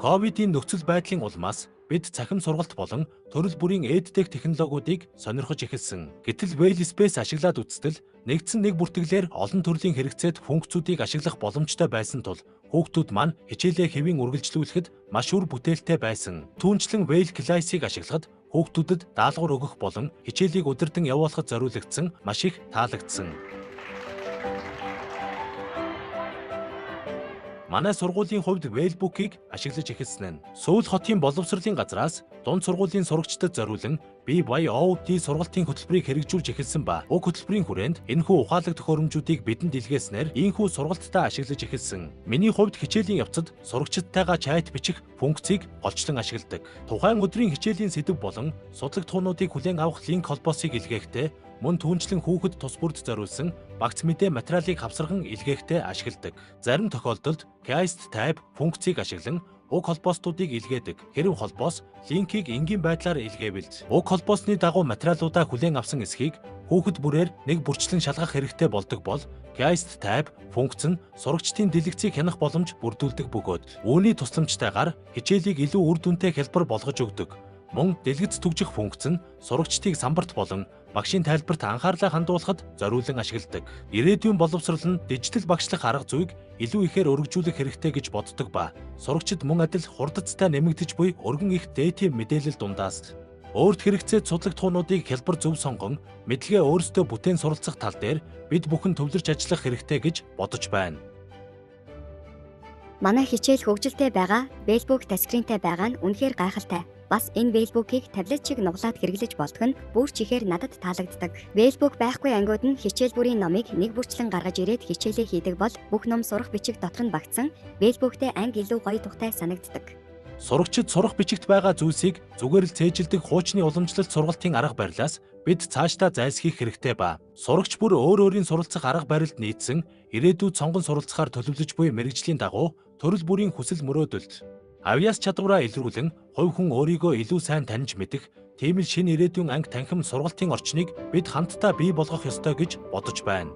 Ковидын нөхцөл байдлын улмаас бид цахим сургалт болон төрөл бүрийн EdTech технологиудыг сонирхож эхэлсэн. Гэтэл WellSpace ашиглаад үзтэл нэгдсэн нэг бүртгэлээр олон төрлийн хэрэгцээд функцүүдийг ашиглах боломжтой байсан тул хүүхдүүд маань хичээлээ хэвийн үргэлжлүүлэхэд маш үр бүтээлтэй байсан. Түүнчлэн Well Class-ыг ашиглахад хүүхдүүдэд даалгавар өгөх болон хичээлийг удирдан явуулахад зориулагдсан маш их таалагдсан. Манай сургуулийн хувьд Wellbook-ийг ашиглаж эхэлсэн нь Сөүл хотын боловсролын газраас дунд сургуулийн сурагчдад зориулан BYOD сургалтын хөтөлбөрийг хэрэгжүүлж эхэлсэн ба уг хөтөлбөрийн хүрээнд энэхүү ухаалаг төхөөрөмжүүдийг бидэнд илгээснээр ийхүү сургалтдаа ашиглаж эхэлсэн. Миний хувьд хичээлийн явцад сурагчдтайгаа чат бичих функцийг голчлон ашигладаг. Тухайн өдрийн хичээлийн сэдэв болон судлагдахуунуудыг хүлээн авах линк холбоосыг илгээхдээ мөн түүнчлэн хүүхэд тус бүрд зориулсан багц мэдээ материалыг хавсарган илгээхдээ ашигладаг. Зарим тохиолдолд Cast Tab функцийг ашиглан уг холбоостуудыг илгээдэг. Хэрэв холбоос линкийг энгийн байдлаар илгээвэл уг холбоосны дагуу материалуудаа хүлээн авсан эсхийг хүүхэд бүрээр нэг бүрчлэн шалгах хэрэгтэй болдог бол Cast Tab функц нь сурагчдын дэлгэцийг хянах боломж бүрдүүлдэг бөгөөд үүний тусламжтайгаар хичээлийг илүү үр дүнтэй хялбар болгож өгдөг. Мөн дэлгэц түгжих функц нь сурагчдыг самбарт болон багшийн тайлбарт анхаарлаа хандуулахад зориулан ашигладаг. Ирээдүйн боловсрол нь дижитал багшлах арга зүйг илүү ихээр өргөжүүлэх хэрэгтэй гэж боддог ба сурагчид мөн адил хурдацтай нэмэгдэж буй өргөн их дээдийн мэдээлэл дундаас өөрт хэрэгцээ судлагдахуунуудыг хялбар зөв сонгон мэдлэгээ өөрсдөө бүтээн суралцах тал дээр бид бүхэн төвлөрч ажиллах хэрэгтэй гэж бодож байна. Манай хичээл хөгжилтэй байгаа, Wellbook тасгринтай байгаа нь үнэхээр гайхалтай. Бас энэ Wellbook-ийг таблет шиг нуглаад хэрэглэж болдго нь бүр ч ихээр надад таалагддаг. Wellbook байхгүй ангиуд нь хичээл бүрийн номыг нэг бүрчлэн гаргаж ирээд хичээлээ хийдэг бол бүх ном сурах бичиг дотор нь багтсан Wellbook-тэй анги илүү гоё тухтай санагддаг. Сурагчид сурах бичигт байгаа зүйлсийг зүгээр л цээжилдэг хуучны уламжлалт сургалтын арга барилаас бид цаашдаа зайлсхийх хэрэгтэй ба сурагч бүр өөр өөрийн суралцах арга барилд нийцсэн ирээдүйд сонгон суралцахаар төлөвлөж буй мэргэжлийн дагуу төрөл бүрийн хүсэл мөрөөдөлд авьяас чадвараа илрүүлэн хувь хүн өөрийгөө илүү сайн таньж мэдэх тийм л шинэ ирээдүйн анги танхим сургалтын орчныг бид хамтдаа бий болгох ёстой гэж бодож байна.